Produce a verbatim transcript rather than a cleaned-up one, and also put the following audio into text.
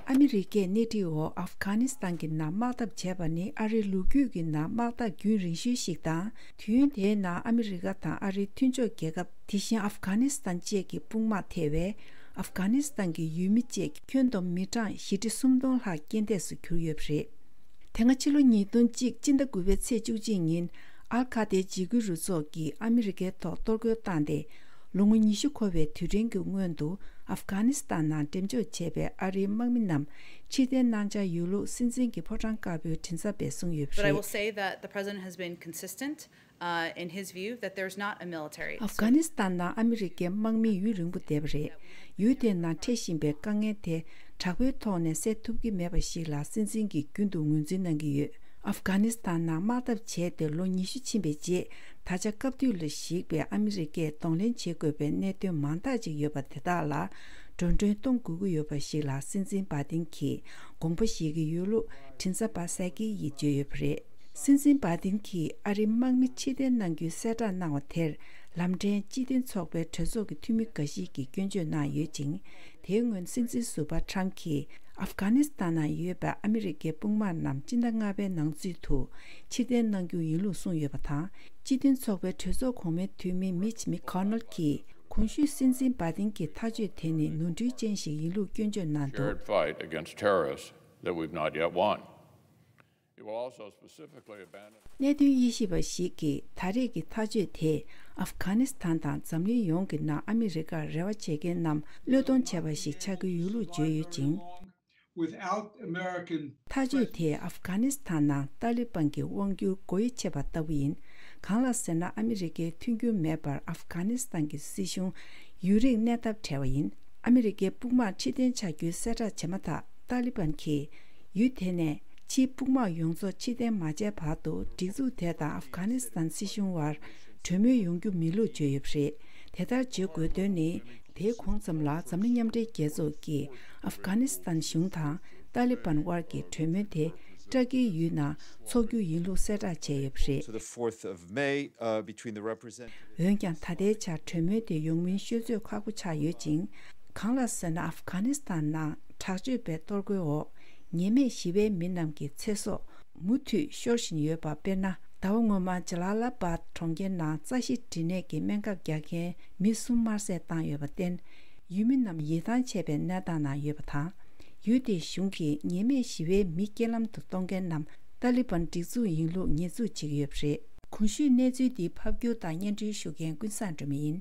ཨ་མི་རི་ཀས་སྣེ་ཁྲིད་འོག་ཨབ་གྷ་ནི་སི་ཐན་གྱི་ནང་དམག་འཐབ་བྱས་པ་ནི་ཨ་རིའི་ལོ་རྒྱུས་ཀྱི་ནང་དམག་འཐབ་རྒྱུན་རིང་ཤོས་ཤིག་དང་། དུས་ཡུན་དེའི་ནང་ཨ་མི་རི་ཀ་དང་ཨ་རིའི་མཐུན་ཕྱོགས་རྒྱལ་ཁབ། དེ་བཞིན་ཨབ་གྷ་ནི་སི་ཐན་བཅས་ཀྱི་དཔུང་དམག་ཐེ་བས། ཨབ་གྷ་ནི་སི་ཐན་གྱི་ཡུལ་མི་བཅས་ཁྱོན་བསྡོམས་མི་གྲངས་བཞི་ཁྲི་སུམ་སྟོང་ལྷག་རྐྱེན་འདས་སུ་གྱུར་ཡོད་པ་རེད། དེ་སྔ་ཕྱི་ལོ་ཉིས་སྟོང་གཅིག་སྤྱི་ཟླ་དགུ་པའི་ཚེས་བཅུ་གཅིག་ཉིན། ཨལ་ཁ་ཏའི་འཇིགས་སྐུལ་རུ་ཚོགས་ཀྱིས་ཨ་མི་རི་ཀའི་ཐོག་གཏོར་རྒོལ་བཏང་སྟེ། ལོ་ངོ་ཉི་ཤུ་འཁོར་བའི་དུས་དྲན་གྱི་སྔོན་དུ་ཨབ་གྷ་ནི་སི་ཐན་ནང་འགྲེམས་འཇོག་བྱས་པའི་ཨ་རིའི་དམག་མི་རྣམས་ཕྱིར་འཐེན་གནང་འཆར་ཡོད་ལུགས་སྲིད་འཛིན་གྱི་ཕོ་བྲང་དཀར་པོའི་མགྲིན་ཚབ་པས་གསུངས་ཡོད་པ་But I will རེད། Say that the president has been consistent, uh, in his view that there's not a military. ཨབ་གྷ་ནི་སི་ཐན་ནང་ཨ་མི་རི་ཀའི་དམག་མི་ཡུན་རིང་པོ་བསྡད་པ་རེད། ཡུལ་དེའི་ནང་འཕྲད་བཞིན་པའི་དཀའ་ངལ་དེ་དྲག་པོའི་ཐོག་ནས་སེལ་ཐུབ་ཀྱི་མེད་པ་ཞིག་ལ་སྲིད་འཛིན་གྱིས་རྒྱུན་དུ་ངོས་འཛིན་གནང་གི་ཡོད། ཨབ་གྷ་ནི་སི་ཐན་ནང་དམག་འཐབ་བྱས་ཏེ་ལོ་ཉི་ཤུ་ཕྱིན་པའི་རྗེས། ད་ཆ་སྐབས་དུས་ལ་གཞིགས་པའི་ཨ་མི་རི་ཀས་གདོང་ལེན་བྱེད་དགོས་པའི་གནད་དོན་མང་དག་ཅིག་ཡོད་པ་དེ་དག་ལ་འགྲོ་གྲོན་གཏོང་དགོས་ཀྱི་ཡོད་པ་ཞིག་ལ་སྲིད་འཛིན་བྷ་དིན་གྱིས་དགོངས་པ་བཞེས་ཀྱི་ཡོད་ལུགས་མགྲིན་ཚབ་པ་སའེ་ཀི་ཡིས་བརྗོད་ཡོད་པ་རེད། སྲིད་འཛིན་བྷ་དིན་གྱིས་ཨ་རིའི་དམག་མི་ཕྱིར་འཐེན་གནང་རྒྱུའི་གསལ་བསྒྲགས་གནང་བ་དེར། ལམ་འཕྲལ་སྤྱི་མཐུན་ཚོགས་པའི་གྲོས་ཚོགས་ཀྱི་འཐུས་མི་འགའ་ཞིག་གིས་སྐྱོན་བརྗོད་གནང་ཡོད་ཅིང་། དེའི་སྔོན་སྲིད་འཛིན་ཟུར་པ་ཊམ་གྱིས་ཨབ་གྷ་ནི་སི་ཐན་ནང་ཡོད་པའི་ཨ་མི་རི་ཀའི་དཔུང་དམག་རྣམས་སྤྱི་ཟླ་ལྔ་པའི་ནང་ཚུད་དུ་ཕྱིར་འཐེན་གནང་རྒྱུ་ཡིན་ལུགས་གསུངས་ཡོད་པ་དང་། སྤྱི་མཐུན་ཚོགས་པའི་གྲོས་ཚོགས་གོང་མའི་འཐུས་མི་མིཆ་མི་ཁོ་ནལ་གྱིས། གོང་ཞུས་སྲིད་འཛིན་བྷ་དིན་གྱི་ཐག་གཅོད་དེ་ནི་ནོར་འཁྲུལ་ཅན་ཞིག་ཡིན་ལུགས་སྐྱོན་བརྗོད་གནང་འདུག Shared fight against terrorists that we've not yet won. It will also specifically abandon གནད་དོན་དབྱེ་ཞིབ་པ་ཞིག་གིས་ད་རེས་ཀྱི་ཐག་གཅོད་དེས་ཨབ་གྷ་ནི་སི་ཐན་དང་འཛམ་གླིང་ཡོངས་ཀྱི་ནང་ཨ་མི་རི་ཀར་རེ་བ་བྱེད་མཁན་རྣམས་བློས་གཏོང་བྱས་པ་ཞིག་ཆགས་ཀྱི་ཡོད་ལུགས་བརྗོད་ཡོད་ཅིང་། Without American ཐག་གཅོད་དེས་ཨབ་གྷ་ནི་སི་ཐན་ནང་ཏཱ་ལི་བན་གྱི་དབང་སྒྱུར་སྒོ་དབྱེ་ཕྱེ་བ་ལྟ་བུ་ཡིན། གང་ལ་ཟེར་ན་ཨ་མི་རི་ཀའི་མཐུན་འགྱུར་མེད་པར་ཨབ་གྷ་ནི་སི་ཐན་གྱི་སྲིད་གཞུང་ཡུན་རིང་གནས་ཐབས་བྲལ་བ་ཡིན། ཨ་མི་རི་ཀའི་དཔུང་དམག་ཕྱིར་འཐེན་བྱ་རྒྱུའི་གསལ་བསྒྲགས་བྱས་མ་ཐག་ཏཱ་ལི་བན་གྱིས་ཡུལ་དེ་ནས་ཕྱིའི་དཔུང་དམག་ཡོངས་རྫོགས་ཕྱིར་འཐེན་མ་བྱས་བར་དུ་སྒྲིག་འཛུགས་དེ་དང་ཨབ་གྷ་ནི་སི་ཐན་སྲིད་གཞུང་བར་གྲོས་མོལ་ཡོང་རྒྱུ་མིན་ལུགས་བརྗོད་ཡོད་པ་རེད། དེ་ལྟར་བརྗོད་དགོས་དོན་ནི། དེའི་གོང་ཙམ་ལ་འཛམ་གླིང་མཉམ་འབྲེལ་རྒྱལ་ཚོགས་ཀྱིས་ཨབ་གྷ་ནི་སི་ཐན་གཞུང་དང་ཏཱ་ལི་བན་དབར་གྱི་གྲོས་མོལ་དེ་ཏྲ་ཀིའི་ཡུལ་ནང་འཚོགས་རྒྱུ་ཡིན་ལུགས་གསལ་བསྒྲགས་བྱས་ཡོད་པ་རེད། To the fourth of May, uh, between the represent- འོན་ཀྱང་ད་ལྟའི་ཆར་གྲོས་མོལ་དེ་ཡོང་མིན་ཤོད་ཚོད་ཁག་པོ་ཆགས་ཡོད་ཅིང་། གང་ལ་ཟེར་ན་ཨབ་གྷ་ནི་སི་ཐན་ནང་དྲག་སྤྱོད་པའི་གཏོར་རྒོལ་འོག་ཉེས་མེད་ཞི་བའི་མི་རྣམས་ཀྱི་ཚེ་སྲོག་མུ་མཐུད་ཤོར་བཞིན་ཡོད་པ། དཔེར་ན། ཟླ་བ་སྔོན་མ་ཇ་ལ་ལ་བཱད་གྲོང་ཁྱེར་ནང་རྩ་ཤེད་འབྲི་ནད་ཀྱི་སྨན་ཁབ་རྒྱག་མཁན་མི་གསུམ་དམར་བསད་བཏང་ཡོད་པར་བརྟེན། ཡུལ་མི་རྣམས་ཡིད་ཐང་ཆད་པའི་གནས་སྟངས་ནང་ཡོད་པ་དང་། ཡུལ་དེའི་གཞུང་གིས་ཉེས་མེད་ཞི་བའི་མི་རྐྱེན་ལམ་དུ་གཏོང་མཁན་རྣམས་ཏཱ་ལི་བན་སྒྲིག་འཛུགས་ཡིན་ལུགས་ཉེས་འཛུགས་བྱེད་ཀྱི་ཡོད་པ་རེད། གོང་ཞུས་གནས་ཚུལ་འདི་ཕབ་སྒྱུར་དང་སྙན་སྒྲོན་ཞུ་མཁན་ཀུན་བཟང་སྒྲོལ་མ་ཡིན།